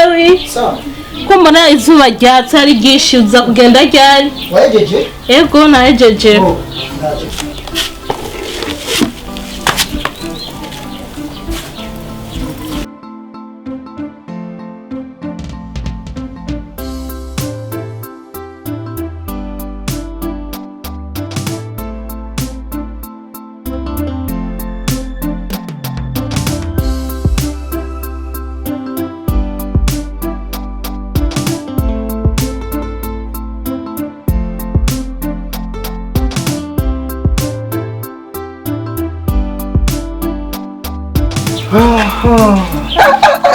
Sawi. Sawa. Ko mbona izuba ryatse ari ryinshi, uza kugenda ryari? Wahejeje? Ego, nahejeje. Oh, ndaje.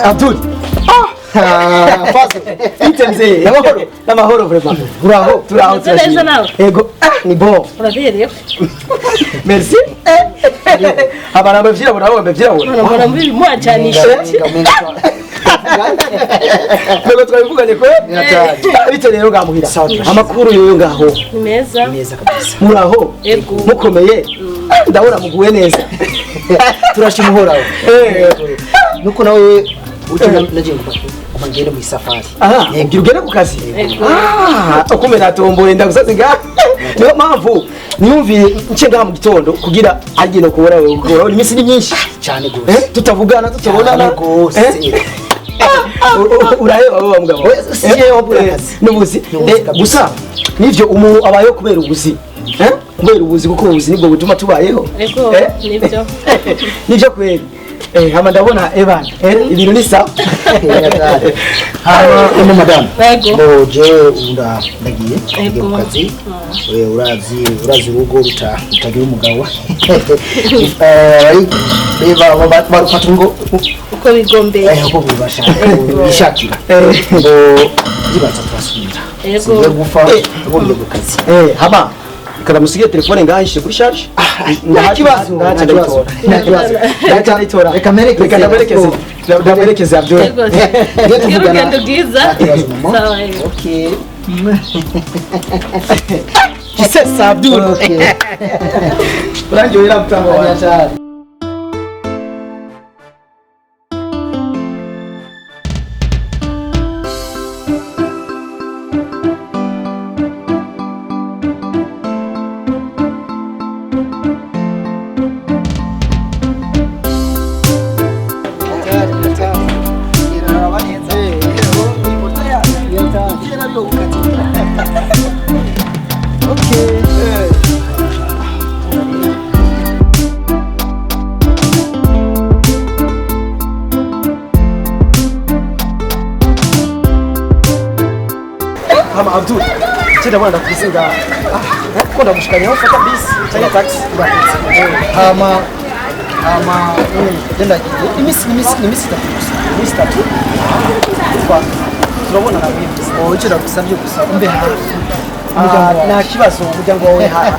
Abdul. Ah, Fazo. Bite mzee? Namahoro. Namahoro vraiment. Uraho? Turaho. Umeze neza Turashimye. nawe? Ego, ah, ni bon. Uraberewe. Merci. Abantu bavyirabura nabo bavyirabura. Mbona muri muhacanisha. Twego twabivuganye ko bite rero ngamuhira. Sawa, turashimye. Amakuru yoyo ngaho. Ni meza. Neza kabisa. Muraho? Ego. Mukomeye? Ndabona muguwe neza. Turashima Uhoraho. Eh. Nuko nawe uje nagiye nguma ngende mu isafari. Aha, ugira ugere ku kazi. Ego. Ah, ukumbe natomboye ndagusaze ngaha. Niyo mpamvu niyumviye nce ngaha mu gitondo kugira arye no kubona wewe, kuko urabona iminsi ni myinshi. Cyane gose. Eh, tutavugana tutabonana. Cyane gose. Eh? Uraheba wowe mugabo. Oya, si jewe wabura akazi. N'ubuzi. N'ubuzi Eh, kabisa. gusa nivyo umuntu abayeho kubera ubuzi. Eh? Kubera ubuzi, kuko ubuzi nibwo butuma tubayeho. Ego, Eh? nibyo. Nivyo kweli. Eh, hama ndabona Evan. Eh, ibintu ni sawa. Hama ino madame. Ego. Bo jewe unda ndagiye ngiye ku Ego. kazi. Urazi urugo rutagira umugabo. Eh, bari barufata ngo Uko bigombeye. Uko bibashaka bishakira. Eh. Ngo ndibaza turasubira. Ego. Singiye gupfa, ngo ngiye ku kazi. Eh, hama karamusigiye telefone ngaha ishe kuri charge. Nta kibazo, nta nta kibazo. kibazo. Nta kibazo. Reka ndayitora. Reka mperekeze. Reka ndaberekeze. Ndaberekeze Abdul. Ego. Ngiye Gira tuvugana. urugendo rwiza. Nta kibazo mama. Sawa, ego. Okay. Kisesa Abdul. Okay. Urangyohera mutama wanjye. Cyane. Hama Abdul, cyo ndabona ndakuze ngaha. Ah, ko ndamushikanye aho ufata bisi cyangwa taxi. Hama ndagiye iminsi 3 gusa. Iminsi 3. Twa turabona na bimwe. Oh, icyo ndagusabye gusa umbe hafi. Ah, nta kibazo, umuryango wawe hafi.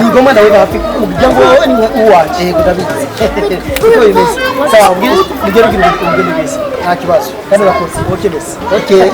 Ni ngombwa nawe hafi, umuryango wawe ni uwacu. Yego ndabizi. Uko bimeze. Sawa, ubwire ubwire ubwire ubwire bimeze. Nta kibazo. Kandi urakoze. Okay, merci. Okay.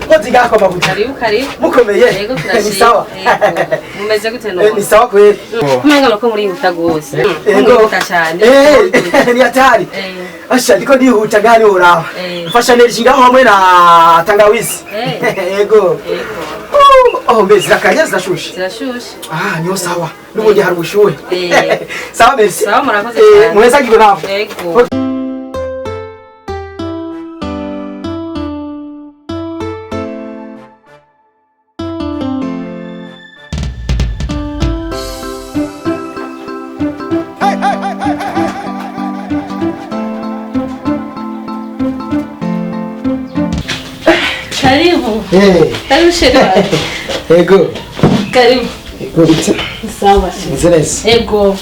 Kozi ngaha kwa mabuja. Karibu, karibu. Mukomeye. Yego, turashimye. Ni sawa. Yego. Mumeze gute Eh, none? ni sawa kweli. Kumenga nuko murihuta gose. Yego. Murihuta cyane. Eh, ni hatari. Eh. Asha ndiko ndihuta gani uraba. Eh. Mfasha nerji ngaho hamwe na tangawizi. Eh. Yego. Yego. Oh, mbese zirakanye zirashushe. Zirashushe. Ah, niyo sawa. N'ubundi hari ubushuhe. Eh. Sawa, merci. Sawa, murakoze Eh, cyane. muheza kigo nawe. Yego. Karibu. Eh, Karibu chéri wanjye. ego. Karibu. Ego bite. Sawa. Meze neza. Ego.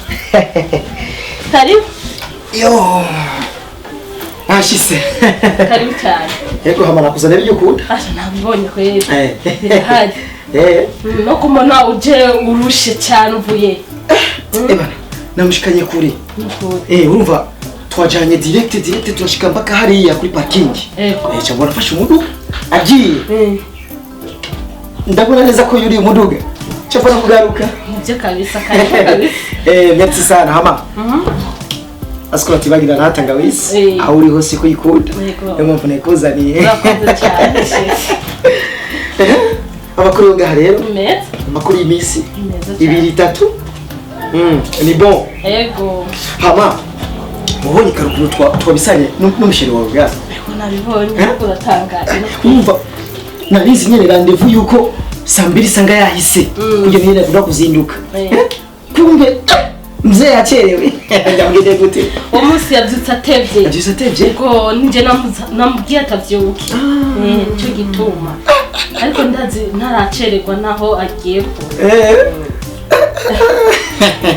Karibu. Yo. Nashise. Karibu cyane. Ego hama nakuzanira ibyo ukunda. Asha nabibonye kweli. Eh. Birahari. Eh. No kumona uje urushe cyane uvuye. Ebana, namushikanye kure. Nukuri. Eh, urumva Twajanye direct direct, turashika mpaka hariya kuri parking. Ego. Cyangwa nafashe umuduga agiye, ndabona neza ko yuriye umuduga, cyangwa kugaruka. Nibyo kabisa, karibu kabisa. Merci sana. Hama asiko tibagira nta tangawizi. Aho uri hose kuyikunda. Yego. Niyo mpamvu nakuzaniye. Urakoze cyane, chéri. Amakuru yo ngaha rero? Meza. Amakuru y'iminsi Meza cyane. ibiri, itatu. Ni bon. Ego. Hama mubonye kare ukuntu twabisanye n'umu chéri wawe bwa? Ego, nabibonye. Uratangaje. Urumva narizi nyene rendez-vous yuko saa 2 sanga yahise, kugira nyene navuga kuzinduka. Eh? Kumbe mzee yacerewe, ndamugende gute? Uwo munsi yabyutse atevye. Yavyutse atevye? Ubwo ninjye namubwiye atavyuke. Nico gituma, ariko ndazi ntaracererwa naho agiye kure.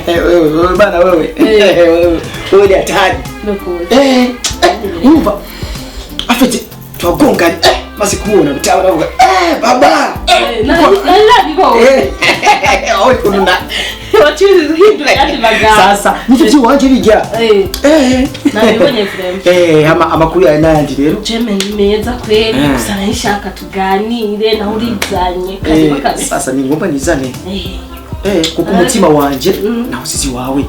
Wewe, wewe bana, wewe. Wewe, wewe ni hatari. Nukuri. Urumva afite twagonganye, maze kumubona bitaba navuga baba. Nari nabibonye. Aho ukuntu na Waciye uhindura ayandi magambo. Sasa nicyo by'iwanje bijya. Nabibonye vraiment. Hama amakuru yawe n'ayandi rero? Jeme ni meza kweli. Gusa nari nshaka tuganire, nawe urizanye, karibu kabisa. Sasa ni ngomba nizane. Kuko umutima wanje nawe usizi wawe.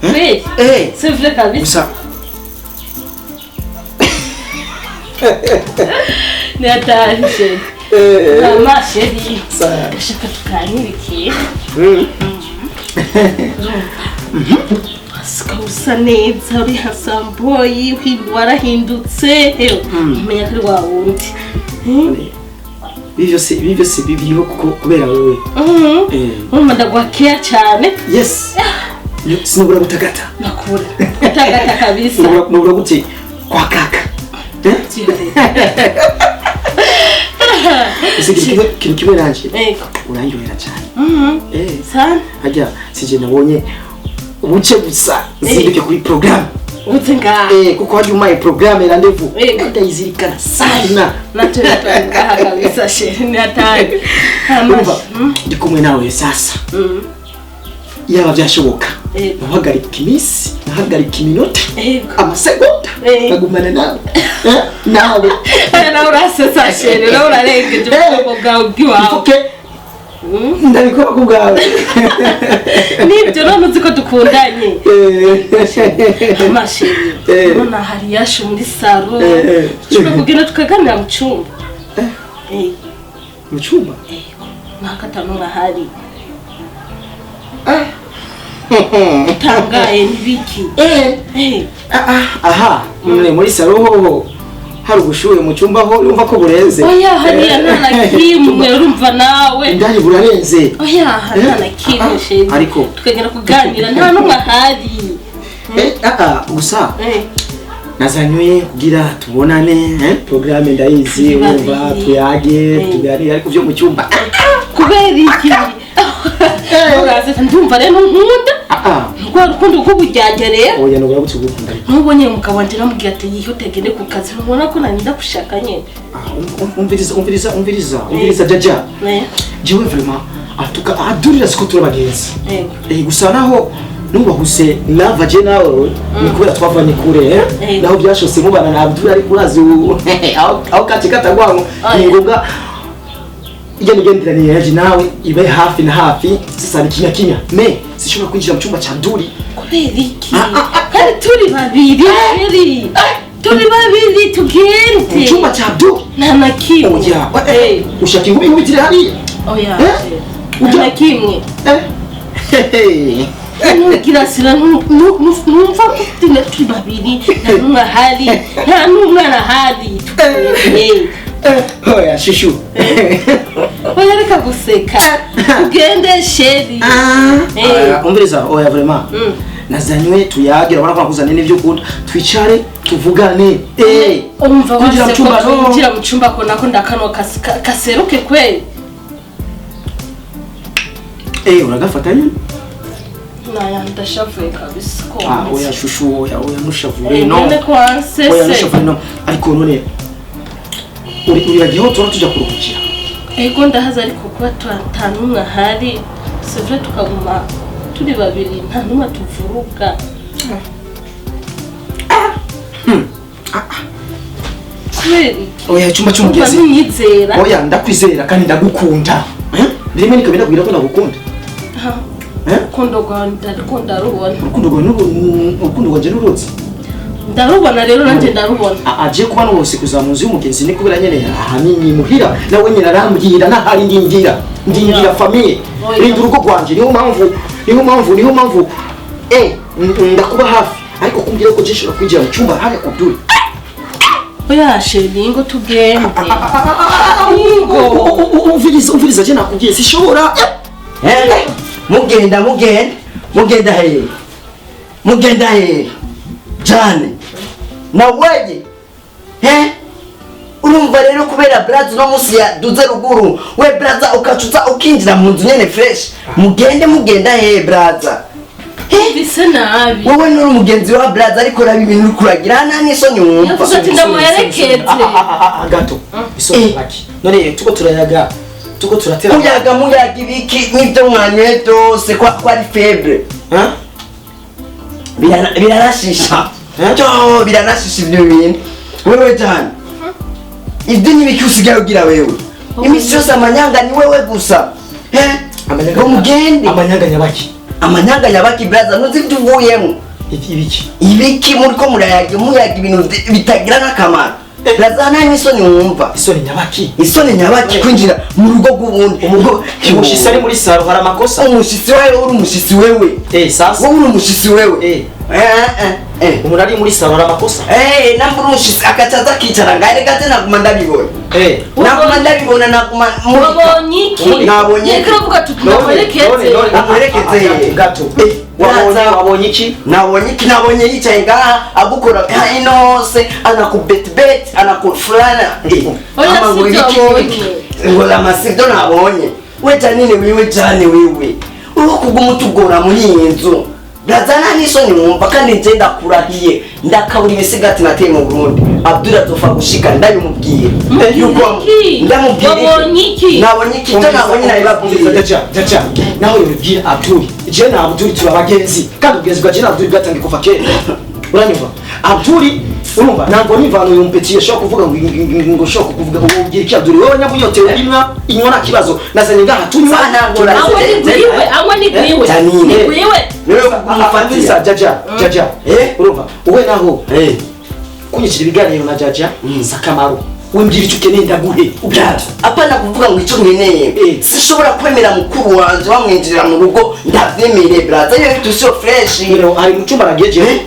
Kweli. C'est vrai kabisa. Gusa Ni hatari, chéri. Mama chéri. Sa- Ndashaka tuganire ikintu. Urumva usa neza, uri hasamboyi, warahindutse, ewe umenya ko ari wa wundi. Ibi byose biriho kuko kubera wewe. Urumva ndaguha keya cyane. Yes, sinubura gutagata. Nakura utagata kabisa. Nubura gute kwa kaka? Eh? Ese ikintu kimwe nanje, urandyohera cyane. Sana. Harya sije nabonye ubuce gusa zinduke kuri programme. Uze ngaha. Kuko harya umaye programme rendez-vous, ndayizirikana sana. Natwe ngaha kabisa, chéri, ni hatari. Urumva ndi kumwe nawe sasa, yaba byashoboka ntuhagarika iminsi, ntuhagarika iminota, amasegonda, nkagumana nawe. Nawe. Nawe urasetsa, chéri, nawe urarengeje ubwoko bwawe bw'iwawe. Ifuke ndabikora ku bwawe. Nibyo, none uzi ko dukundanye. Ma chéri, urabona hari yashe muri salon. Dushobora kugenda tukaganira mu cyumba. Mu cyumba? Nta ahari. Utangaye n'ibiki? Aha mwe muri salon hoho hari ubushuhe, mu cyumba ho urumva ko burenze. Oya, hariya nta na kimwe, urumva nawe. Indani burarenze. Oya, nta na kimwe, chéri. Ariko tukagenda kuganira, nta n'umwe ahari. Gusa nazanywe kugira tubonane, programme ndayizi, urumva tuyage, tuganire, ariko byo mu cyumba Kubera iki? Uraza ndumva rero nkunda rwa rukundo rw'uburyarya rero. Oya, nubura gutyo gukunda ariko. Ntubonye umugabo wanje namubwiye ati yihute agende ku kazi, ntubona ko nari ndagushaka nyine. Umviriza, umviriza, umviriza, umviriza jaja. Jewe vraiment atuka adurira siko turi abagenzi. Gusa naho nubahuse nava je nawe ni kubera twavanye kure. Naho byashose mubana na Abdul, ariko urazi aho kati katagwango ni ngombwa ijya migenderanire yaje nawe ibe hafi na hafi. Sasa ni kinya kinya me sishobora kwinjira mu cyumba cha Duri. Kubera iki? Kandi turi babiri, chéri, turi babiri, tugende. Mu cyumba cha Abdul? Nta na kimwe. Oya, ushaka inkubi inkubitire hariya. Oya, nta na kimwe. Eh. Ntugira sira, numva ko turi babiri, nta n'umwe ahari, nta n'umwana ahari. Oya shushu. Oya, reka guseka, tugende, chéri. Umviriza, oya vraiment, nazanywe tuyage, urabona ko nakuzaniye n'ibyo ukunda, twicare tuvugane. Umva Kwinjira mu wase ko cyumba, no. twinjira mu cyumba ko nako ndakanwa kaseruke kweli. Uragafata nyine. Naya ndashavuye kabisa ko. Oya shushu, oya, oya, ntushavure, no. None ko Oya, wansese. ntushavure, no. Ariko none uri uragiye aho tuba tujya kuruhukira? Ego, ndahaza, ariko kuba nta n'umwe ahari, c'est vrai, tukaguma turi babiri, nta n'umwe tuvuruga. Kubera Oya, icyumba umva cy'umugenzi. ntunyizera. Oya, ndakwizera kandi ndagukunda. Rimwe niko ndakubwira ko ndagukunda. Urukundo rwawe ndarukunda, ndarubona. Urukundo rwawe urukundo rwanje n'uruzi. Ndarubona rero, nanjye ndarubona. Aje kuba n'uwose kuza mu nzu y'umugenzi ni kubera nyene ahanini muhira nawe nyene arambwira nahari ndingira ndingira famille. Oya. Rinda urugo rwanje, niyo mpamvu ndakuba hafi, ariko kumbwira ko je kwinjira mu cyumba hariya kwa Abdul. Oya chéri, ngo tugende, ngo. Umviriza, umviriza, je nakubwiye sishobora. Eh, mugenda, mugenda, mugenda hehe? Mugenda hehe jane naweje? He, urumva rero, kubera braza uno munsi yaduze ruguru, we braza ukacuza ukinjira mu nzu nyene fresh. Mugende, mugenda hehe braza? Bise nabi. Wowe nuri umugenzi wa braza, ariko raba ibintu uri kuragira, nta n'isoni wumva. Yavuze ati ndamuherekeze. Gato isoni baki none tuko turayaga, tuko turatera. Muyaga, muyaga ibiki n'ibyo mwanyoye byose ko ari faible? Hein? Biranashisha. Eh? Cyo biranashisha ibyo bintu. Wewe cyane, ibyo ni ibiki usigaye ugira wewe iminsi yose? Amanyanga ni wewe gusa. He, ngo mugende. Amanyanga nyabaki? Amanyanga yabaki braza? Ntuzi ibyo uvuyemo? Ibiki? Ibiki muriko murayaga, muyaga ibintu bitagira n'akamaro braza, nta n'isoni wumva. Isoni nyabaki? Isoni nyabaki kwinjira mu rugo rw'ubundi? Umushitsi ari muri salon, hari amakosa? Umushitsi wawe? Uri umushitsi wewe? Sasa. Wowe uri umushitsi wewe? Eh, eh, eh. Umuntu ari muri salon, hari amakosa? Eh, nambura umushitsi akacaza akicara ngahe? Reka te, naguma ndabibona. Naguma ndabibona, naguma Wabonye iki? Nabonye iki? Yego, uravuga ati ndamuherekeze. Amuherekeze. Gato. Wabonye Braza. Wabonye iki? Nabonye iki? Nabonye yicaye ngaha agukora ino hose, anakubetibet, anakufulana. Oya, Ama ngo sibyo ibiki wabonye. n'ibiki. Ngo amasibyo nabonye. We Janine, wiwe Jane, wiwe uri kuguma utugora muri iyi nzu braza, nta n'isoni wumva. Kandi nje ndakurahiye, ndakabura imisigati nateye mu Burundi, Abdul azofa gushika ndabimubwira. Yuko Iki? ndamubwira iki? Wabonye iki? Nabonye iki? Icyo nabonye nabibabwiye. Jaja, jaja, naho yobibwira Abdul, je na Abdul turi abagenzi, kandi ubugenzi bwa je na Abdul bwatangiye kuva kera, uranyumva? Abdul, urumva, ntabwo n'imvano yumpetiye ashobora kuvuga ngo ushobora kuvuga ngo ubwira iki Abdul. Wowe nyamunyotewe, imwa inywa nta kibazo, nazanye ngaha tunywa. Sa ntabwo Anywa ni gwiwe, anywa ni gwiwe. Janine. Ni gwiwe. Niwe Umviriza. kumufatira. Jaja, jaja. Urumva, wowe naho kunyikira ibiganiro na jaja si akamaro. Wimbwira icyo ukeneye ndaguhe. Braza, apana kuvuga ngo icyo nkeneye. Sinshobora kwemera mukuru wanje bamwinjirira mu rugo, ndavyemere braza, iyo bintu siyo fresh. Rero ari mu cyumba, nagiye jewe,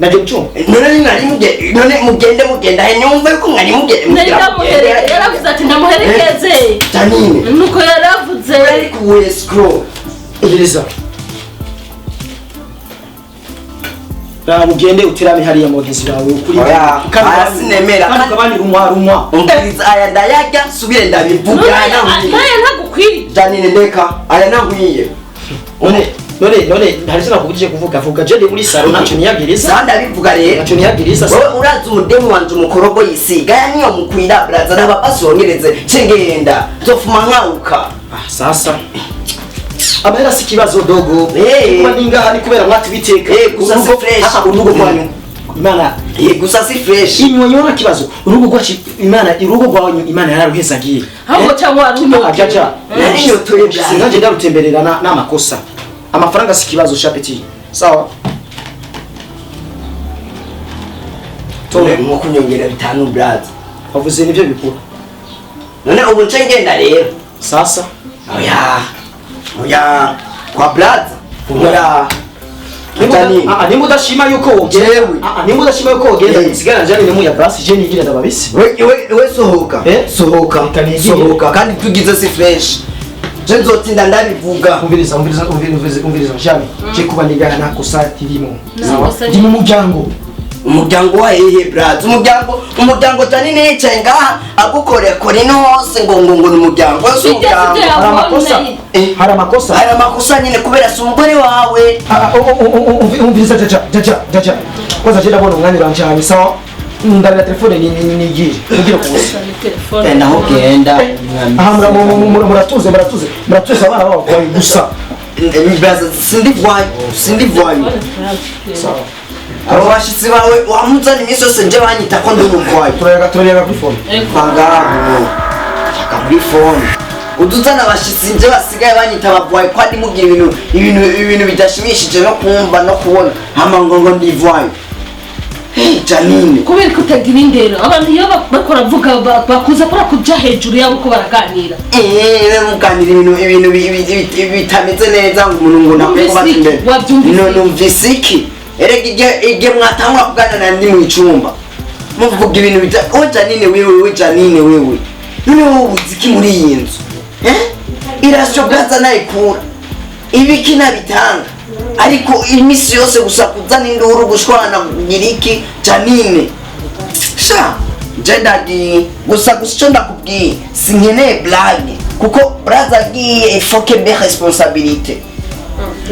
nagiye mu cyumba. None mwari muge, none mugende, mugenda he? Nyumva yuko mwari muge. Nari ndamuherekeze, yaravuze ati ndamuherekeze. Janine. Nuko yaravuze. Ari ku escrow. Umviriza. Ugende uterame hariya mu bagenzi bawe ukuri. Oya, aya sinemera. Kandi ukabandi runywa runywa. Umviriza, aya ndayarya, subire ndabivuga. None naye ntagukwiye. Janine, ndeka, aya ntankwiye. None hari icyo nakubujije kuvuga? Vuga, je ndi muri salon, ntacyo niyagiriza. Sa ndabivuga rero. Ntacyo niyagiriza. Wowe urazi umudemu wanje umukorogo yisiga, aya niyo mukwira braza, n'abapasi wongereze cengenda nzofuma nkawuka. Ah, sasa amahera si ikibazo dogo. Kuba ningaha ni kubera mwatubiteka. Gusa si fresh. Urugo rwanyu Imana Gusa si fresh. Inywa nywa nta kibazo. Urugo rwacu Imana, urugo rwanyu Imana yararuhezagiye. Ahubwo cyangwa warunyotewe. Jaja. Narinyotoye braza. Sinanje ndarutemberera n'amakosa. Amafaranga si ikibazo, shapeti, sawa? Tore nko kunyongera 5 braza. Wavuze nivyo bikuru. None ubu nce ngenda rero? Sasa. Oya, oya, kwa braza, oya Janine. Ah, nimba udashima yuko wogenda. Jewe. Ah, nimba udashima yuko wogenda, sigara njane ni muya basi, je nigira ndababisi. We sohoka. Sohoka. Reka nigire. Sohoka, kandi tugize si fresh, je nzotinda ndabivuga. Umviriza, umviriza, umviriza, umviriza, jame je kuba nigana nta kosa ririmo. Nta Sawa? kosa. Ndi mu muryango. Umuryango wa hehe braza? Umuryango Janine yicaye ngaha agukorekora ino hose, ngo ni umuryango wese? Bijya Umuryango. sibyo. Hari amakosa? Eh. Hari amakosa? Hari amakosa nyine, kubera si umugore wawe. Ah, ah, oh, oh, oh, oh, umviriza jaja, jaja, jaja, kwanza je ndabona umwanya uranjanye, sawa? Ndarira telefone nigire nigire kubusa. Telefone. Naho genda. Aha muratuze, muratuze, muratuze, abana b'abagwayi gusa. Braza, sindi vwanyu, sindi vwanyu. Sawa. Abo bashitsi bawe wamuzana iminsi yose nje banyita ko ndi umurwayi. Turayaga kuri phone. Bangaho. Shaka muri phone. Uduzana abashitsi nje basigaye banyita abagwayi ko ndi mugira ibintu bidashimishije no kumva no kubona. Hama ngo ndivwayo. Hey, Janine. Kubera ko utagira indero abantu iyo bakora vuga bakuza kora kuja hejuru yabo ko baraganira. Muganira ibintu bitameze neza ngo umuntu ngo nakwiye kuba imbere. Wabyumvise? Numvise iki? Erega igihe mwatangura kuganira ndi mu icumba. Muvuga ibintu bita o Janine wewe, Janine wewe. None wowe uzi iki muri iyi nzu? Irasyo bwaza nayikura. Ibiki nabitanga. Ariko imisi yose gusa kuzana induru gushwana kugira iki Janine. Sha nje ndagiye gusa ico ndakubwiye sinkeneye blague kuko braza agiye ifoke be responsabilité.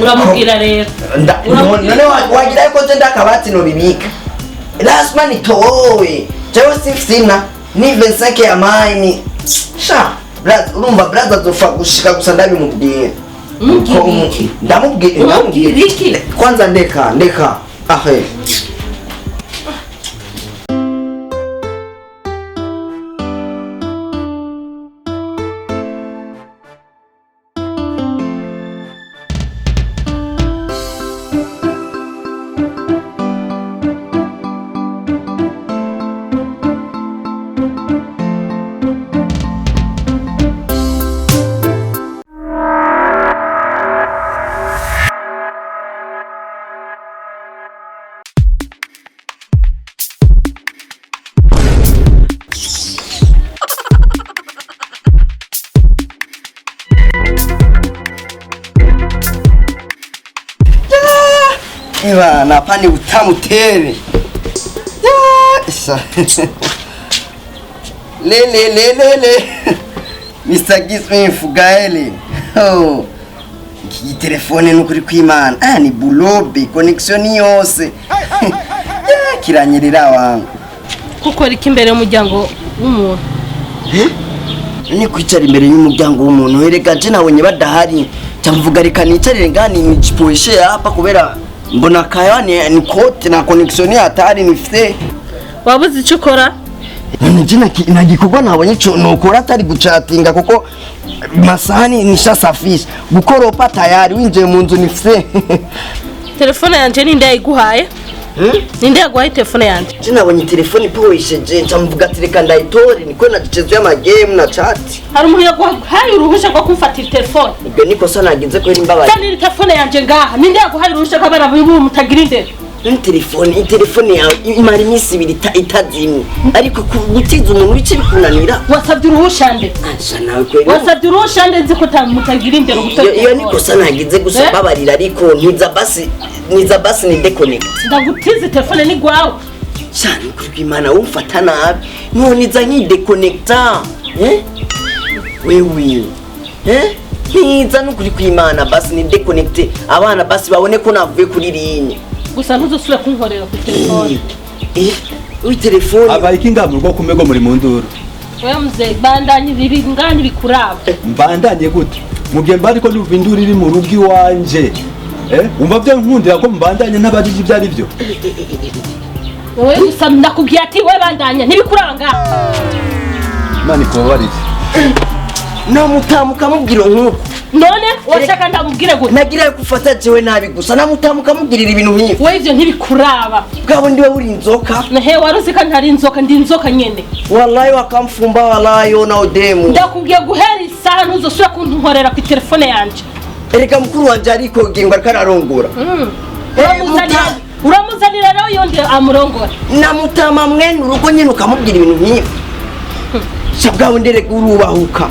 Uramubwira rero. None wagira ko nje ndakabati no bibika. Lazima nitowe. Jewe sifina ni 25 ya mine. Sha braza urumva braza azofa gushika gusa ndabimubwiye. Ndamubwira kwanza ndeka ahe. Eba, pani utamutere. Le le le le le. Mr. Gisme Fugaele. Oh. Iki telefone nukuri kwimana. Ah, ni bulobe connection yose. Kiranyerera wangu. Kuko riki imbere y'umuryango w'umuntu. Ni kwicara imbere y'umuryango w'umuntu. Erega je nabonye badahari. Cyamvuga reka nicarire ngani nijipoeshe hapa kubera mbona kaya ni kote na connection hatari nifite. Wabuze icyo ukora? None je nagikorwa nabonye cyo nokora atari guchatinga kuko masahani nishasafisha gukoropa tayari winjiye mu nzu nifite. Telefone yanje ninde yayiguhaye? Ninde yaguhaye telefone yanje? Je nabonye telefone ipoesheje ncamuvuga ati reka ndayitore niko nagicezo y'ama game na chat. Hari umuntu yaguhaye uruhusha rwo kumfatira telefone? Ibyo niko sa nagize ko imbabaye. Kandi telefone yanje ngaha ninde yaguhaye uruhusha ko abana bibu mutagira indero? Telefone yawe imara iminsi ibiri itazimye ariko gutiza umuntu bice bikunanira. Wasabye uruhusha nde? Asha nawe kweli. Wasabye uruhusha nde nzi ko mutagira indero gutora? Iyo niko sa nagize gusa babarira ariko ntiza basi ni deconnect. Ndagutiza telefone ni gwawe. Cyane kuri kwimana umfata nabi. None iza nkideconnecta. Wewe. Ntiza nukuri kwimana basi ni deconnecte abana basi babone ko navuye kuri linye. Gusa ntuzosubire kunkorera ku telefone. Ui telefone. Abaye ingamuro rwo kumego muri mu nduru. Wewe mzee bandanye biri ngani bikuraba. Mbandanye gute? Mugihe mbari ko ndumva induru iri mu rugo iwanje. Umva byo nkundira ko mbandanye ntabajije ibyo ari byo. Wewe gusa ndakubwiye ati we bandanye ntibikuranga. Imana ikubabarire. Namutamuka mubwira nkuko. None washaka ndamubwire gute? Nagira gufata jewe nabi gusa namutamuka mubwirira ibintu nk'ibi. Wewe ivyo ntibikuraba. Bwabo ndiwe uri inzoka. Nahe waruzi ko ntari inzoka ndi inzoka nyene. Wallahi wakamfumba wallahi ona odemu. Ndakubwiye guhera isaha ntuzosubira kuntorera ku telefone yanje. Erega mukuru wanje ariko ngingo ariko ararongora. Uramuzanira rero yonde amurongora. Namutama mwene urugo nyene ukamubwira ibintu nk'ibi. Shabwawe nderega urubahuka.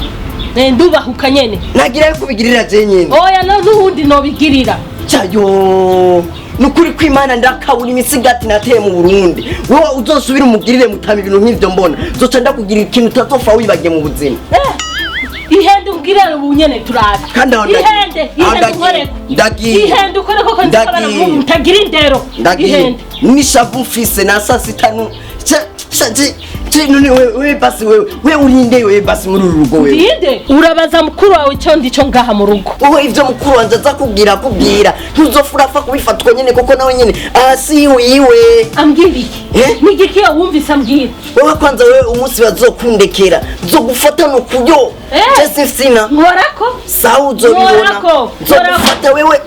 Ndubahuka nyene. Nagira kubigirira je nyene. Oya no nuhundi no bigirira. Cyayo nukuri kwimana ndakabura imisigati nateye mu Burundi. Wowe uzosubira umugirire mutama ibintu nk'ivyo mbona. Zoca ndakugirira ikintu utazofa wibagiye mu buzima. Ihende umbwirire ubu nyene turabe. Ihende ukore. Ndagiye. Ihende ukore koko nzikabana mutagira indero. Ndagiye. Nishavu mfise na saa sita nu. None wewe basi wewe urinde wewe basi muri uru rugo wewe. Ndinde urabaza mukuru wawe icyo ndico ngaha mu rugo. Wowe ivyo mukuru wanje aza kubwira ntuzofurafa kubifatwa nyene kuko nawe nyene asi wiwe. Ambwira iki? Ni igiki wumvise ambwira? Wewe kwanza wewe umunsi bazokundekera nzogufata no kuyo. Jesse sina. Nkorako? Sawa uzobibona. Nzogufata wewe.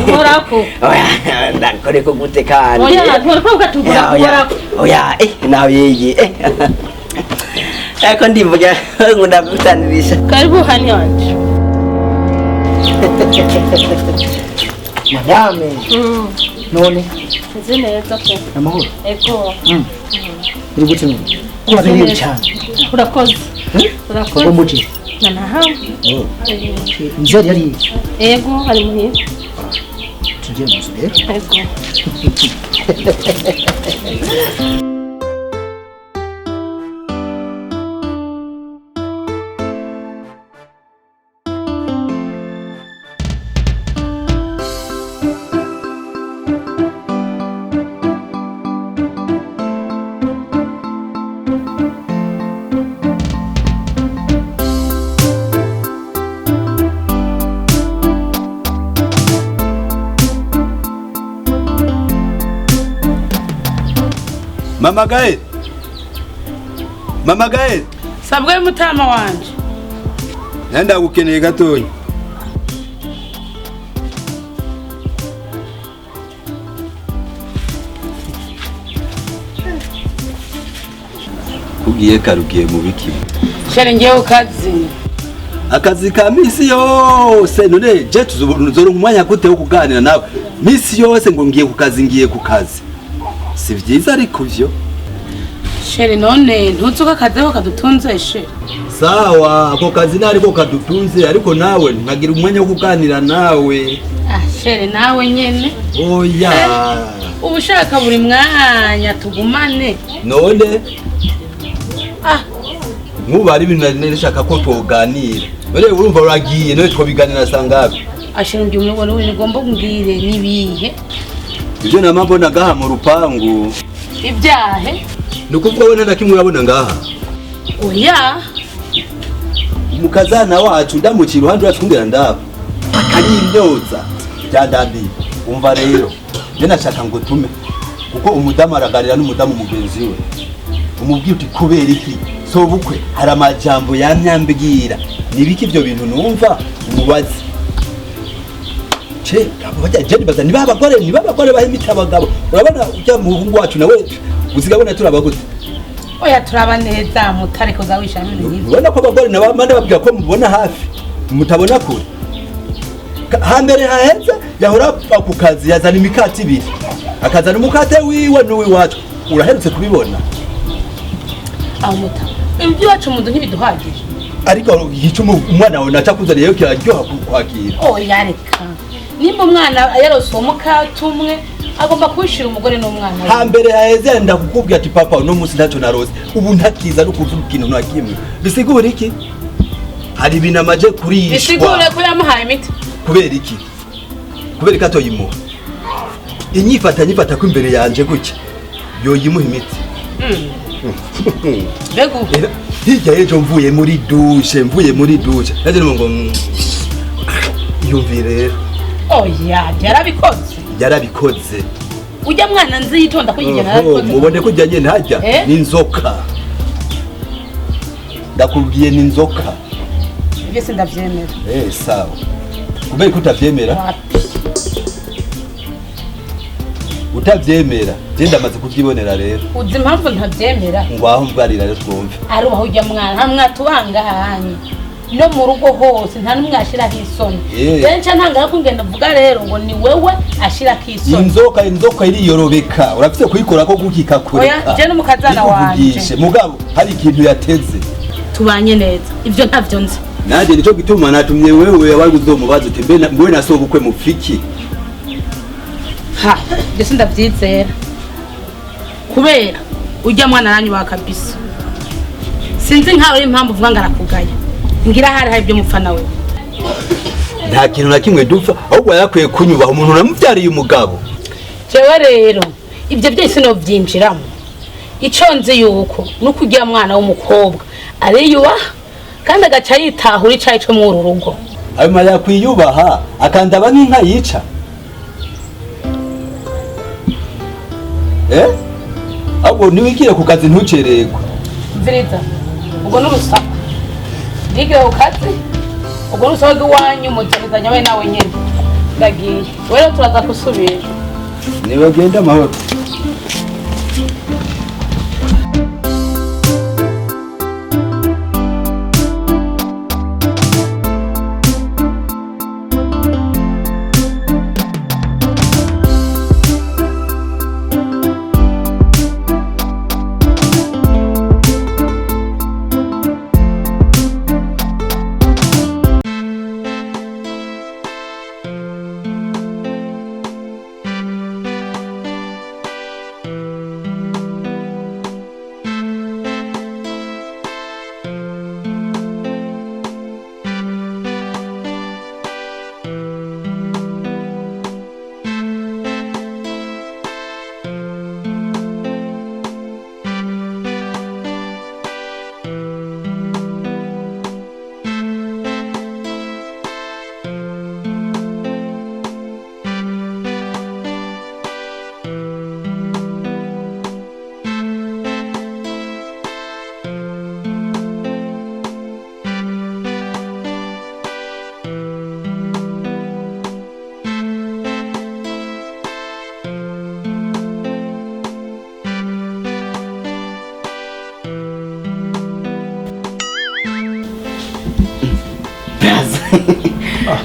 Nkorako. Oya ndakoreko gute kandi. Oya nkorako ugatubura nkorako. Oya nawe yeye. Eko ndivuga ngo ndagutanirisha. Karibu hani wanje. Madame. None. Nzi neza pe. Amahoro. Ego. Uri gute none? Uraberewe cyane. Urakoze. Urakoze. Ugomba Nanahawe. Nzeri yari. Ego ari muhira. Tugiye mu nzu rero. Ego. Mama Gael. Mama Gael. Sabwe mutama wanje. Nenda gukeneye gatonya. Kugiye karugiye mu biki? Shere ngiye ukazi. Akazi ka misi yose none je tuzoronka umwanya gute wo kuganira nawe? Misi yose ngo ngiye kukazi ngiye kukazi. Si vyiza ariko vyo. Shere none ntuzuka akazi kadutunze shere. Sawa ako kazi nariko kadutunze ariko nawe nkagira umwanya wo kuganira nawe. Ah shere nawe nyene. Oya. Ubushaka buri mwanya tugumane. None ah nkuba ari ibintu nashaka ko tuganira. None urumva uragiye none twobiganira sangapi? Ashere ndi umubona we ngomba kumbwire nibihe. Ibyo namabona ngaha mu rupangu. Ibyahe? Nukuvuga we nta kimwe urabona ngaha. Oya. Umukazana wacu ndamuci iruhande wacu kumbera ndaba. Akanyimyoza. Byandambiye. Umva rero. Je nashaka ngo tume kuko umudamu aragarira n'umudamu mugenzi we. Umubwiye uti kubera iki? So bukwe hari amajambo yamyambwira. Nibiki ibyo bintu numva umubaze. Che, bajya je baza niba abagore bahimita abagabo. Urabona ujya muhungu wacu nawe uzigabona turabagute. Oya turaba neza mutareko zawisha ibintu nk'ibyo. Ubona ko abagore nabo mande babwira ko mubona hafi mutabona kure. Hambere haheze yahora ku kazi yazana imikati ibiri. Akazana umukate wiwe n'uwiwacu. Uraherutse kubibona. Aho muta. Ibyo wacu mu ntibiduhagije. Ariko yica umwana wawe nacakuzaniye yo kiraryoha kukwakira. Oya reka. Nimba umwana yarose umukate umwe agomba kwishira umugore n'umwana. Hambere haheze ndakukubwira ati papa uno munsi ntacyo narose. Ubu ntakiza no kuvuga ikintu na kimwe. Bisigura iki? Hari ibintu amaje kurishwa. Bisigure ko yamuhaye imiti. Kubera iki? Kubera ko atoyimuha. Inyifata nyifata ko imbere yanje gutya. Yoyimuha imiti. Mbega hirya y'ejo mvuye muri douche, Naje ngo yumvire rero. Oya, yarabikoze. Yarabikoze. Ujya mwana nzi yitonda ko yigena yarabikoze. Mubone ko ujyanye ntajya n'inzoka. Ndakubwiye n'inzoka. Ibyo se ndavyemera. Sawa. Kubera ko utavyemera? Utavyemera, je ndamaze kuvyibonera rero. Uzi impamvu ntavyemera? Ngwaho mbwarira rero twumve. Arubaho ujya mwana, nta mwatubangahanye. No mu rugo hose nta numwe ashiraho isoni. Benshi ntangara kungenda mvuga rero ngo ni wewe ashirako isoni. Inzoka iriyorobeka. Urafite kuyikora ko gukika kure. Oya, je n'umukazana wanje. Mugabo hari ikintu yateze. Tubanye neza. Ibyo ntavyo nzi. Naje nico gituma natumye wewe wari uzomubaza uti mbe mwe nasobukwe mupfiki. Ha, ndese ndavyizera. Kubera ujya mwana aranyubaha kabisa. Sinzi nkawe impamvu uvuga ngo arakugaya. Ngira hari ibyo mupfa we. Nta kintu na kimwe dupfa ahubwo yarakwiye kunyubaha umuntu namuvyariye umugabo. Jewe rero Ibyo byose novyinjiramo. Ico nzi yuko nuko ugira mwana w'umukobwa ariyubaha kandi agaca yitahura icayi co muri uru rugo. Ayo mara kwiyubaha akandaba nk'inka yica. Ahubwo niwigire ku kazi ntucererwe. Mviriza, ubwo n'urusaku. Ndigire ku kazi, ubwo n'urusaku rw'iwanyu muzanizanya we nawe nyene. Ndagiye. Wewe turaza gusubira. Nibagenda amahoro.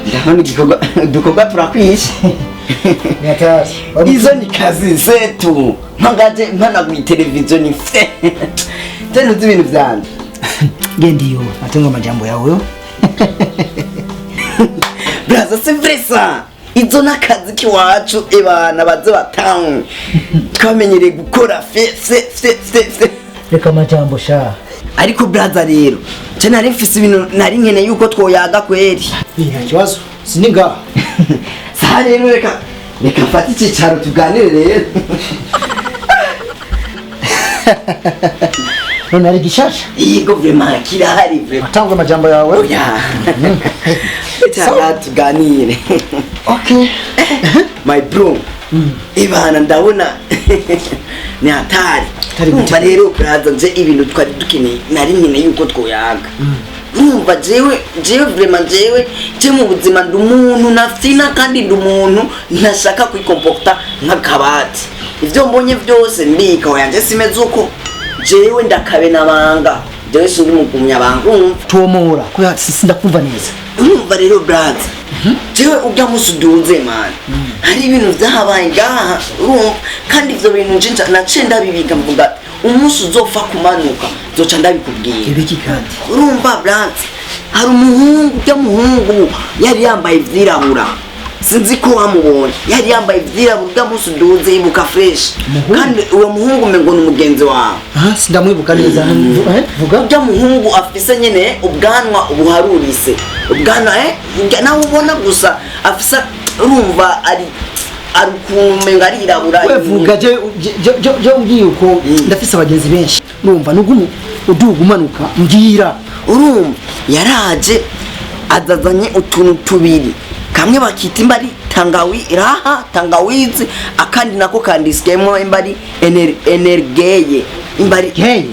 Ndabona igikorwa dukorwa turakwishe. Izo ni kazi zetu. Mpangaje mpanaguye televiziyo ni fe. Tena uzi ibintu vyanje. Gendiyo atunga amajambo yawe. Braza c'est vrai ça. Izo nakazi kiwacu ebana baze ba town. Twamenyereye gukora fe fe fe fe fe. Reka amajambo sha. Ariko braza rero, je nari mfise ibintu nari nkene yuko twoyaga kweri. Nta kibazo, sininga. Saha rero reka mfate icicaro tuganire rero. None ari gishasha? Yego vraiment kirahari vraiment. Atangwe amajambo yawe. Oya. Sawa tuganire. Okay. My bro. Ibana ndabona ni hatari. Umva rero braza nje ibintu twari dukeneye nari nyine yuko twoyaga. Urumva jewe vraiment jewe je mu buzima ndi umuntu nafina kandi ndi umuntu ntashaka kwikomporta nk'akabati. Ivyo mbonye byose mbika yanje simeze uko jewe ndakabe nabanga. Jewe sindi mugumya banga urumva. Tomora ko sindakumva neza. Urumva rero braza. Jewe ujya musuduze man. Hari ibintu vyahabaye ngaha urumva kandi ivyo bintu nje nace ndabibiga mvuga umunsi uzopfa kumanuka zoca ndabikubwira. Ibiki kandi? Urumva braza hari umuhungu ujya muhungu yari yambaye ivyirabura. Sinzi ko wamubonye. Yari yambaye ivyirabura ujya musuduze ibuka fresh. Kandi uwo muhungu mengo ni umugenzi wawe. Ah sindamwibuka neza. Vuga. Ujya muhungu afise nyene ubwanwa ubuharurise. Ubwanwa nawe ubona gusa afise urumva ari arukumenga arirabura. We vuga je je umbwiye uko ndafise abagenzi benshi. Urumva nugumu uduga umanuka mbwira. Urumva yaraje azazanye utuntu tubiri. Kamwe bakita imbari tangawi raha tangawizi akandi nako kandisikemo imbari energeye imbari geye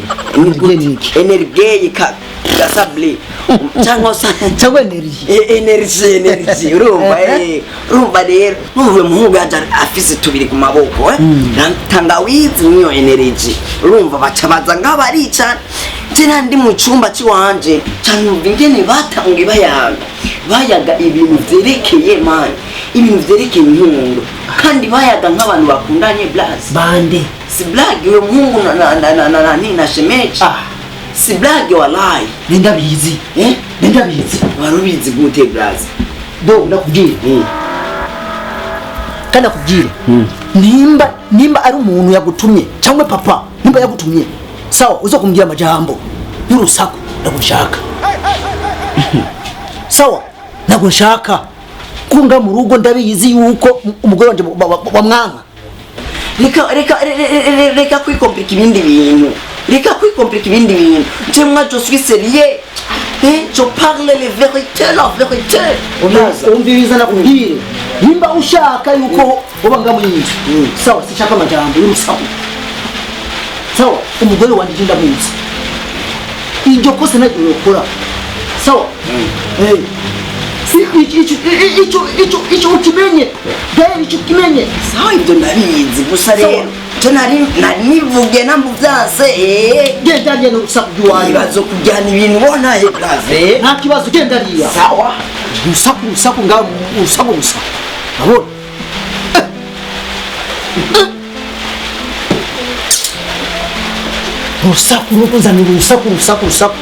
energeye ka gasable cyangwa cyangwa energy energy urumva urumva rero numva muhungu yaje afise tubiri ku maboko tangawizi niyo energy urumva baca baza ngabarica je nandi mu cyumba ciwanje cyane ingene batangiye bayaga ibintu vyerekeye man ibintu vyerekeye inkundo kandi bayaga nk'abantu bakundanye blaz bande si blague uyo muhungu na na shemeji si blague wallahi ndabizi ndabizi warubizi gute blaz do ndakubwira kandi akubwire nimba ari umuntu yagutumye cyangwa papa nimba yagutumye sawa uzokumbwira amajambo y'urusaku ndagushaka sawa ndagushaka kunga mu rugo ndabizi yuko umugore wanje wamwanka. Reka reka reka kwikomplika ibindi bintu, reka kwikomplika ibindi bintu. Je, moi je suis sérieux. Eh, je parle les vérités, la vérité. Uraza. Umviriza, nakubwire, nimba ushaka yuko uba nga mu nzu, sawa, sishaka amajambo y'urusaku, sawa? Umugore wanjye je ndamuzi, iryo kosa ntabwo yokora, sawa? Eh. Icyo ukimenye gael, icyo ukimenye. Sawa, ibyo ndabizi, gusa rero je nari nivuge namuvyanse, eh. Genda hariya n'urusaku rw'iwanyu. Ibibazo kujyana ibintu ubona ye grave. Nta kibazo, genda hariya. Sawa. Urusaku, urusaku ngaho, urusaku gusa, urabona? Urusaku rukuzanira urusaku, urusaku, urusaku.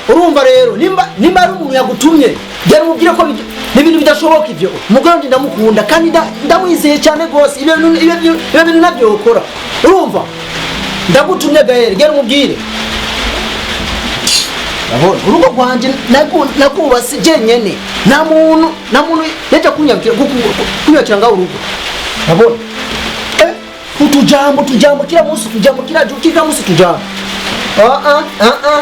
Urumva rero, nimba ari umuntu yagutumye, gera umubwire ko ni ibintu bidashoboka. Ibyo umugore wanjye ndamukunda kandi ndamwizeye cyane rwose. Ibyo bintu nabyo ukora. Urumva, ndagutumye Gael, gera umubwire. Urabona, urugo rwanjye nakubatse jenyene, nta muntu yajya kunyakira ngaho urugo. Urabona, utujambo, utujambo kila munsi, utujambo kila munsi, utujambo. Ah ah ah ah,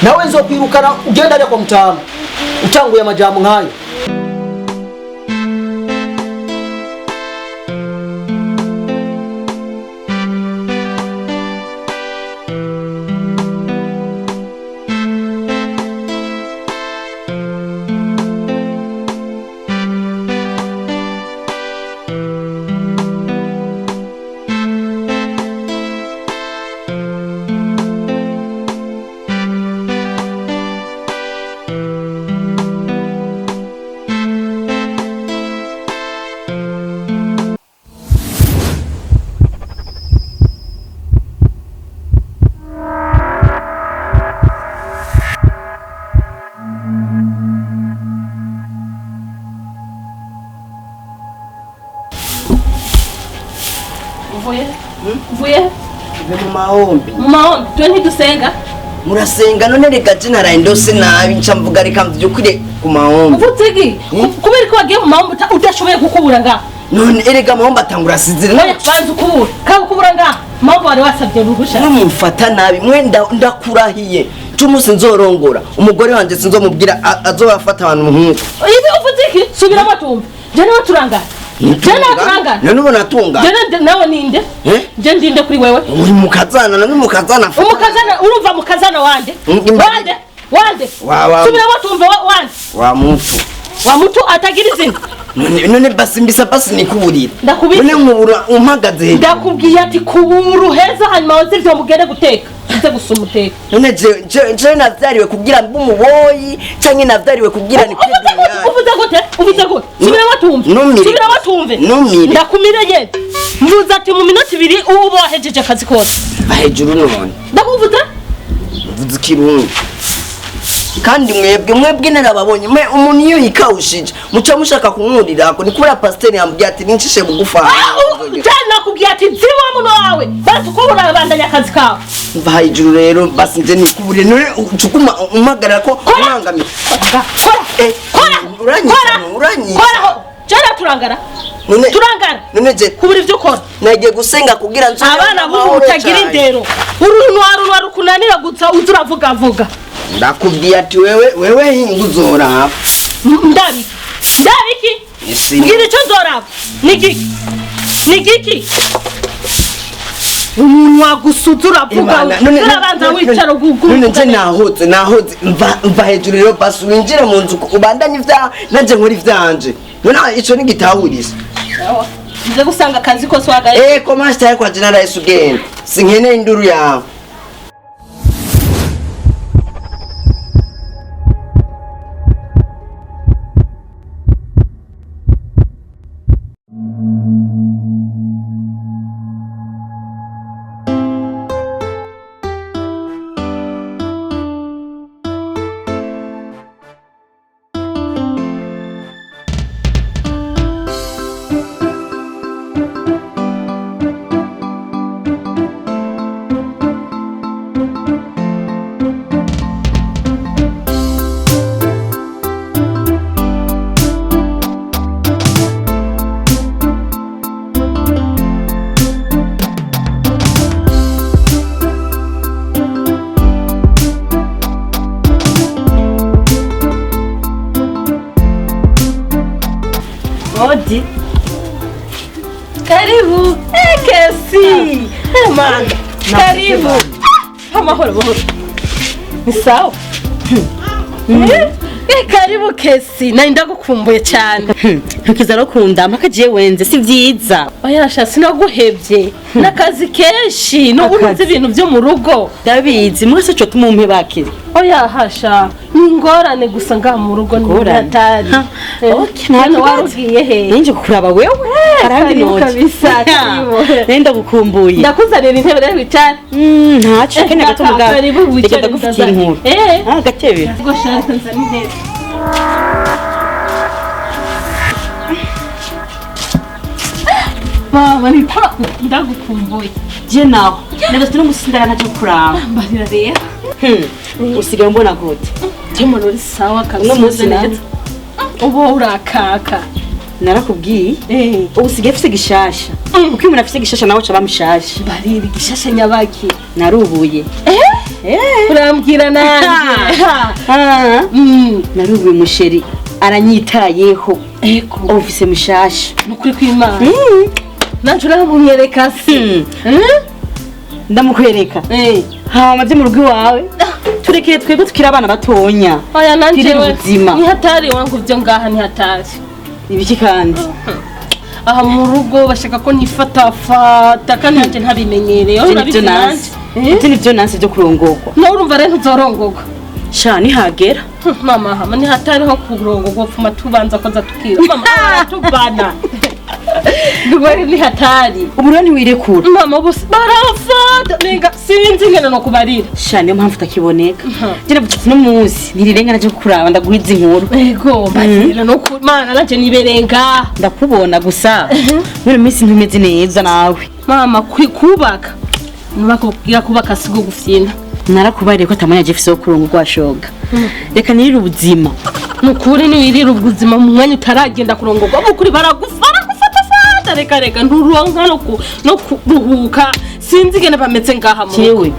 nawe nzokwirukana, ugenda hariya kwa mutamu utanguye amajambo nkayo. Uvuye, uvuye? Uve mu mahombi. Mu mahombi? Twe ntidusenga. Murasenga. None reka je naraye ndose nabi, nca mvuga reka mvyukire ku mahombi. Uvuze iki? Kubera ko wagiye mu mahombi udashoboye gukubura ngaha? None erega amahombi atangura sizire. Oya, banza ukubura kaba ukubura ngaha. Mahombi wari wasabye uruhusha? Mumfata nabi mwe, ndakurahiye c'umunsi nzorongora umugore wanje sinzomubwira azobafata abantu nk'uko. Ibi uvuze iki? Subiramo tumve. Je nawe turangana, je nawe turangana. None ubona atungana? Je nawe ninde? Eh? Je ndinde kuri wewe? Uri mukazana, none mukazana. Umukazana, urumva mukazana wande? Wande, wande? Wa- Subiramo tumve, wande? Wa mutu. Wa mutu atagira izina. None basi mbisa, basi nikuburira. Ndakubise. None nkubura umpagaze hejuru. Ndakubwiye ati kubura uheza, hanyuma woze ivyo mugende guteka, uze gusuma uteka. None je navyariwe kugira mbe umuboyi canke navyariwe kugira ni? Uvuze gute? Uvuze gute? Uvuze gute? Subiramo tumve. Numire. Subiramo tumve. Numire. Ndakumire nyene. Mvuze ati mu minota 2 uba wahejeje akazi kose. Va hejuru none. Ndakuvuze. Mvuze ikirundi kandi mwebwe narababonye mwe. Umuntu iyo yikawushije muca mushaka kumwurirako. Ni kubera pasiteri yambwiye ati nincishe bugufa. Jana nakubwiye ati ziba muno wawe, basi uko urabandanya akazi kawe. Mva hejuru rero, basi nje nikuburire. None ucuguma umpagarara ko umwangamiye. Kora. Eh, kora. Uranyica. Kora. Uranyica. Kora ho, jana turangara. None Turangara. None je Kubura ivyo ukora. Nagiye gusenga kugira nzo Abana b'ubu utagira indero, urunwa runwa rukunanira gusa, uza uravuga vuga. Ndakubwiye ati wewe hinga uzoraba. Ndabiki, ndabiki? Isi. Mbwira icyo nzoraba. Ni giki? Ni giki? Umunwa gusa uza uravuga. Imana, none Urabanza wicara. None nje nahoze mva hejuru rero, basi winjire mu nzu ubandanye ivyaha, nanje nkora ivyanje. None ico nigitahurisa? Nze gusanga akazi kose wagaye. Eh, comment je kwa jina la Yesu, genda, sinkeneye induru yawe. Mana, karibu. Amahoro mahoro. Ni sawa. Karibu Kesi, nari ndagukumbuye cyane. Ntukiza no kundama kagiye wenze si vyiza. Oya sha sinaguhevye. N'akazi kenshi, no ubuze ibintu byo mu rugo. Ndabizi mwese cyo tumumpe bakiri. Oya hasha, ni ingorane gusa ngaha mu rugo ni hatari. Okay, nta warugiye he? Ninje kukuraba wewe. Arandi Karibu noje. kabisa, karibu. Nenda gukumbuye. Ndakuzanira intebe rero wicare. Ntaco kene gato mugabo. Karibu wicare. Reka ndagufitiye inkuru. Ah, gatebe. Ubwo shaka nzana intebe. Mama ni kwa ndagukumbuye. Je nawe. Ndagafite n'umusindara ntaco kuraba. Mbarira rero. Usigaye mbona gute? Je mbona uri sawa kabisa. Uno munsi neza. Uba urakaka. Narakubwiye. Ubu usigaye ufise gishasha. Uko umuntu afise gishasha nawe aca bamushasha. Barira igishasha nyabaki. Narubuye. Urambwira nanje. Narubuye umusheri aranyitayeho. Ego. Ubu ufise mushasha. Nukuri kw'Imana. Nanje uramunyereka se. Ndamukwereka. Hama byo mu rugo iwawe. Turekere twebwe tukiri abana batonya. Oya nanje Twirire we. ubuzima. Ni hatari wangu byo ngaha ni hatari. Ibiki kandi? Aha mu rugo bashaka ko nifatafata kandi nanje ntabimenyereye. Ivyo nivyo nansi. Ivyo nivyo nansi byo kurongorwa. Nawe urumva rero ntuzorongorwa. Sha nihagera. Mama hama ni hatari ho kurongorwa pfuma tubanza koza tukira. Mama tubana. Ndugwari ni hatari. Ubu rero ntiwirekura. Mama ubu barafata nenga sinzi ingene no kubarira. Sha niyo mpamvu utakiboneka. Je navuze ati no munsi ntirirenga naje kukuraba ndaguhiza inkuru. Ego mbarira no ku Mana nanje niberenga. Ndakubona gusa. Muri minsi ntumeze neza nawe. Mama kubaka. Nubakubwira kubaka sigo gufyina. Narakubariye ko atamanya Jeff wo kurongorwa shoga. Reka nirire ubuzima. Nukuri niwirire ubuzima mu mwanya utaragenda kurongorwa. Mukuri baragufara gufata fata reka reka nturonka no kuruhuka. Sinzi ingene bameze ngaha mu. Jewe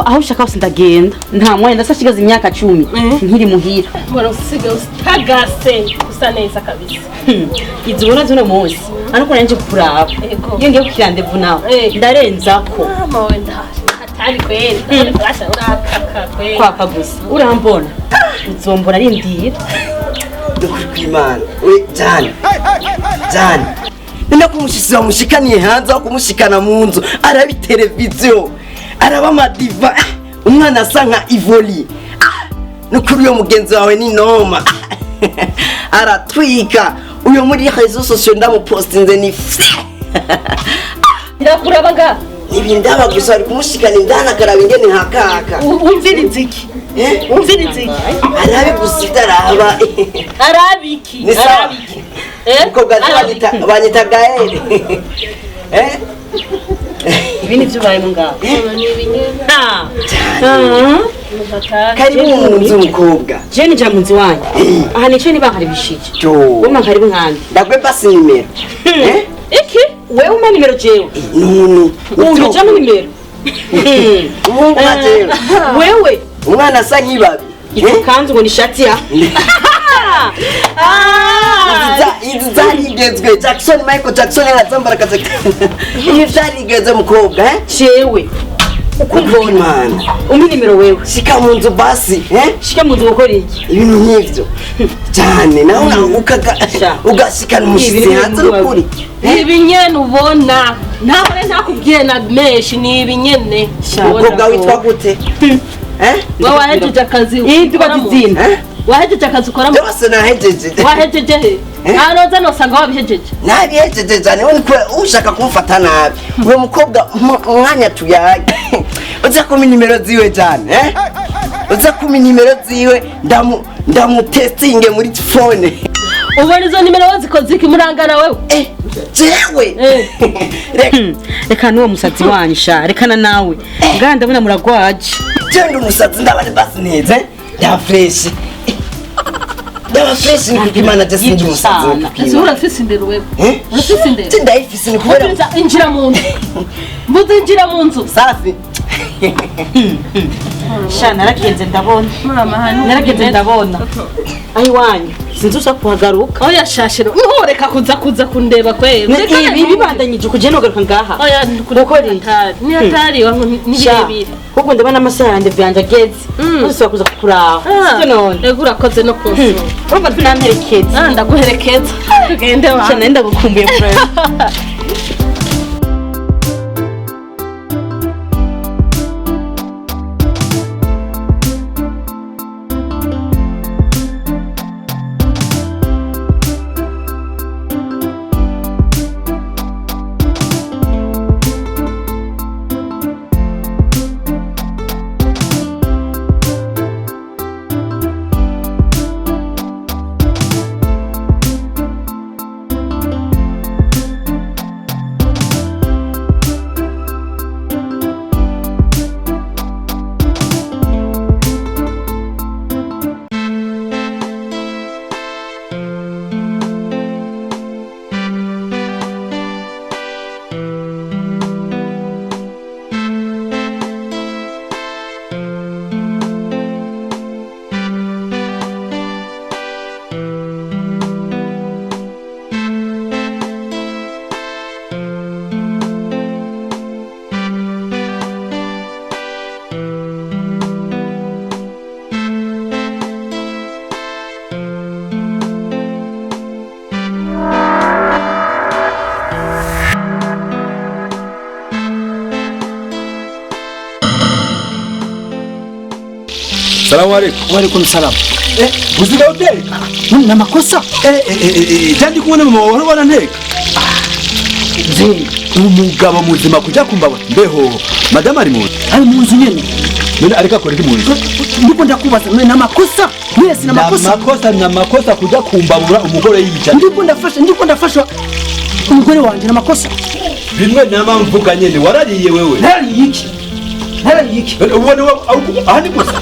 aho ushaka hose ndagenda. Nta mwanya ndasashigaza imyaka 10 nkiri muhira. Mbona usigaye utagase usa neza kabisa. Izi ubona zino munsi ariko nanje kukuraba. Iyo ngiye kukirandevu nawe ndarenzako. Mama we ndaje. Hatari kweli. Ndasha urakaka kweli. Kwaka gusa. Urambona. Uzombona arindira. Nukuri kw'Imana. We Jane. Jane. Nenda kumushyize bamushikaniye hanze aho kumushikana mu nzu araba televiziyo araba amadiva umwana asa nka Ivoli. Nukuri uyo mugenzi wawe ni noma aratwika uyo muri réseaux sociaux ndamupostinze ni Ndakuraba nga ibindaba gusa ari kumushikana indani akaraba ingene hakaka. Umviriza iki? Umviriza iki? Arabe gusa ibyo araba. Arabiki. Ni sawa. Umukobwa banyita Gael. Ibi nivyo ubayemo ngaho. Karibu mu nzu mukobwa. Je ninjira mu nzu wanyu. Aha nicaye niba nkaribishije. Wowe nkaribu nkandi. Ndagwe basi nimero. Iki? Wewe umpa nimero jewe. Nunu. Uyu nimero. Umwana jewe. Wewe umwana asa nk'ibabi. Ikanzu ngo ni shati ya. Izi zarigezwe Jackson Michael Jackson yarazambara kaza. Ibi vyarigeze mukobwa eh? Jewe. Ukumbona Imana. Umpa nimero wewe. Shika mu nzu basi eh? Shika mu nzu gukora iki? Ibintu nk'ivyo. Cyane nawe ugashikana umushitsi hanze n'ukuri. Ibi nyene ubona. Nawe ntakubwiye na menshi ni ibi nyene. Umukobwa witwa gute? Eh? Wewe wahejeje akazi. Yitwa Dizina. Wahejeje akazi ukora mu. Byose nahejeje. Wahejeje he? Anoza nosanga wabihejeje. Nabihejeje cyane we ushaka kumfata nabi. Uwo mukobwa umwanya tuyaye. Uza kumpa nimero ziwe cyane eh? Uza kumpa nimero ziwe ndamutestinge muri phone. Ubona izo nimero wazikoze iki murangana wewe? Jewe. Reka n'uwo musazi wanyu sha rekana nawe. Ngaha ndabona muragwaje. Je ndi umusazi ndabane basi neza. Ya fresh. Ndaba fresh ni kupimana je sindi umusazi. Ese urafise indero wewe? Urafise indero? Je ndayifise ni kubera injira mu nzu. Mbuze injira mu nzu. Safi. Sha naragenze ndabona. Mama hano naragenze ndabona. Aho iwanyu sinzi uza kuhagaruka. Oya shashiro ntureka kuza kundeba kweli. Ibi bibandanyije kuje nogaruka ngaha. Oya gukora iki? Ni hatari wangu ni birebire. Ahubwo ndabona amasaha yanjye vyanje ageze. Uzosubira kuza kukuraba. Sivyo none? Ego urakoze no kunsura. Urumva tunamperekeza. Ndaguherekeza. Tugende wa. Sha nenda gukumbuye friend. Salamu alaikum. Wa alaikum salam. Uziga uteka? Na makosa? Jandi kumwe mama wawe ubona nteka. Mzee, umugabo muzima kujya kumbaba mbeho. Madame ari mu nzu. Ari mu nzu nyene. None ariko akora iki mu nzu? Ndiko ndakubaza none na makosa? Mwese na makosa? Na makosa na makosa kujya kumbabura umugore yica. Ndiko ndafasha umugore wanje na makosa. Bimwe nama mvuga nyene warariye wewe. Narariye iki? Narariye iki? Ubone aha ni gusa.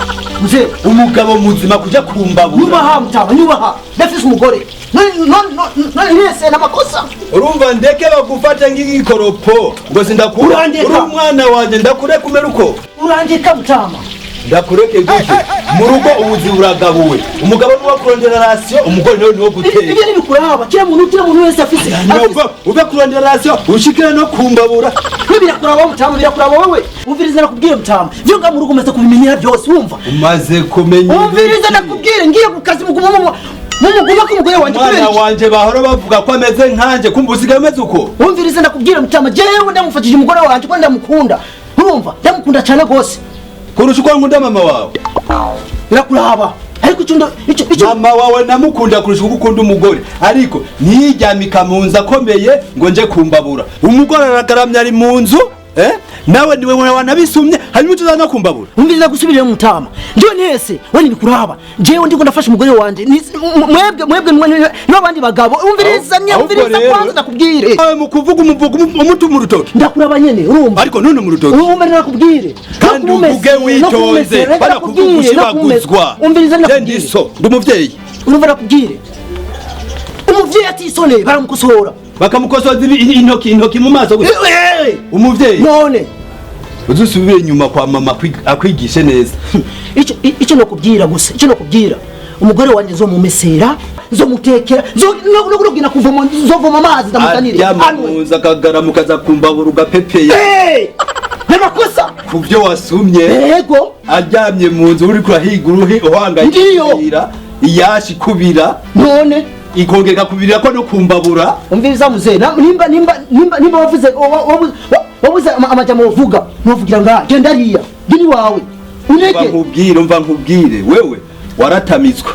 Mzee, umugabo muzima kujya kumbabura. Nyubaha mutaba, nyubaha. Ndafise umugore. None mwese na makosa. Urumva ndeke bagufata ng'igikoropo ngo sindakura. Uri umwana wanje ndakureka umere uko. Urandeka mutama. Ndakureke gute? Mu rugo ubuzi buragabuwe. Umugabo niwe kurondera ration, umugore nawe niwe guteka. Ibyo nibikuraba. Kila muntu wese afise. Uve kurondera ration, ushikire no kumbabura. Birakuraba mutama, birakuraba wewe. Umviriza nakubwiye mutama. Vyo nga mu rugo umaze kubimenyera byose wumva. Umaze kumenya. Umviriza nakubwiye ngiye ku kazi muguma muguma ku mugore wanje kubera. Mwana wanje bahora bavuga ko ameze nkanje kumva usigaye umeze uko. Umviriza nakubwiye mutama, jewe ndamufashije umugore wanje ko ndamukunda. Urumva? Ndamukunda cyane gose. Kurusha uko nkunda mama wawe. Birakuraba. Ariko icyo mama wawe namukunda kurusha uko ukunda umugore. Ariko ntiyiryamika mu nzu akomeye ngo nje kumbabura. Umugore aragaramye ari mu nzu, nawe niwe wanabisumye hanyuma utuza kumbabura. Umviriza gusubirira mutama. Ndio nese we nibikuraba. Jewe ndiko ndafasha umugore wanje. Mwebwe n'abandi bagabo. Umviriza nyamviriza kwanza ndakubwire. Awe mukuvuga umuvuga umutu mu rutoki. Ndakuraba nyene urumva. Ariko none mu rutoki. Umviriza nakubwire. Kandi uvuge witonze. Barakuvuga ushibaguzwa. Umviriza nakubwire. Ndiso ndumuvyeyi. Urumva nakubwire. Umuvyeyi atisone baramukosora. Bakamukosoza intoki mu maso gusa. Umuvyeyi. None uzusubire inyuma kwa mama akwigishe neza. Icyo nokubwira gusa, icyo nokubwira. Umugore wanje nzomumesera, nzomutekera, nzo kuvoma nzovoma amazi ndamutanire. Amuza akagaramuka za kumbabura ugapepeye. Namakosa kuvyo wasumye. Yego. Aryamye mu nzu uri kurahiga uruhi uhangayikira. Iyashi kubira. None ikongera kubirira ko no kumbabura. Umviriza muzee, nimba wavuze wabuze amajambo uvuga, ntuvugira nga genda ariya. Gini wawe. Uneke. Umva nkubwire wewe waratamitswe.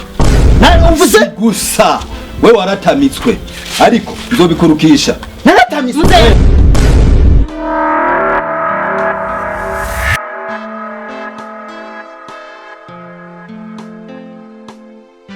Nawe uvuze gusa wewe waratamitswe. Ariko nzobikurukisha. Naratamitswe. Muzee.